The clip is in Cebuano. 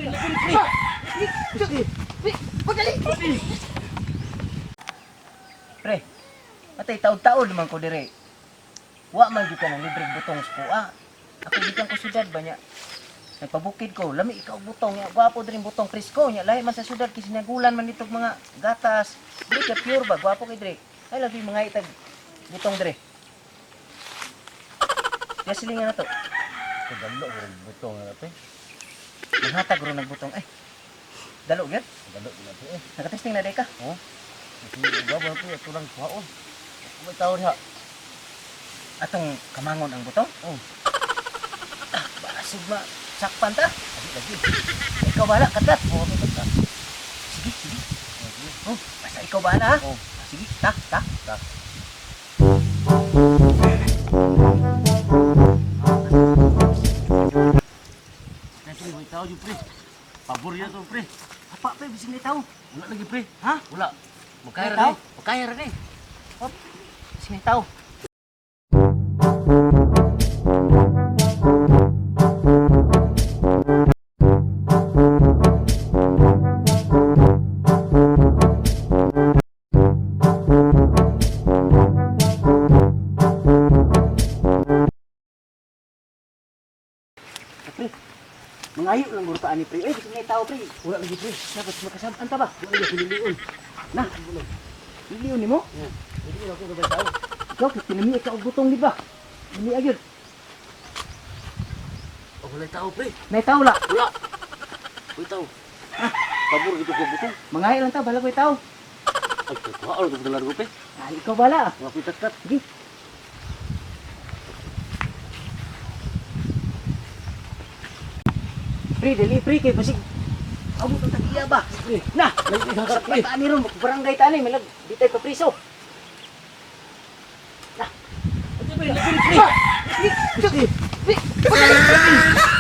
Pre. Pre, atay taod-taod man ko dire. Wa man gyud ka ng libreng butong sa kuha. Ako gikan ko syudad ba niya. Nagpabukid ko, lami ikaw og butong niya. Gwapo diri butong presko niya. Lahi man sa syudad kay sinagulan man ditog mga gatas. Dili ka pure ba, gwapo kay dire. Ay lagi mga itag butong dire. Ya silingan na to. Kadalo rin butong na pre. Nanghatag ro ng butong ay. Dalo gyud. Kadalo na pre. Nakatesting na day ka. Oh. Sige, ba pre ato lang kuhaon. May tao diha. Atong kamangon ang butong. Oh. Ah, basig ma sakpan ta. Lagi lagi. Ikaw bahala, katkat. Oh, may tao. Sige, sige. Oh, basta ikaw bahala ha. Oh. Sige, ta, ta. Ta. Pre, may tao jud pre. Pabor ya to pre. Apa pa bising may tao? Wala lagi pre. Ha? Wala. Makaya May ra tao? ni. Makaya ra ni. Hop. Bising may tao. Pre, mangayo lang guro ta ani pre. Ay, bising may tao pre. Wala lagi pre. Dapat makasab-an ta ba? Wala lagi pinilion. Na. Liliw nimo? Hindi na ako gabay tao. Ikaw, tinami ka og butong di ba? Dili agyod. Oh, wala tao pre. May tao la. Wala. Wala tao. Pabor gitu ko butong. Mangayo lang ta, balag may tao. Ay, kuhaon ko dala ko pre. Ay, ikaw bala. Mga pitat-tat. Sige. Pre, dali pre kay basig. Abot ang tag-iya ba? Pre. Na, Lagi ka sa pre. ni ron, barangay ta ni, malag di tayo papriso. Na. Pre, pre, pre. Pre, pre, pre.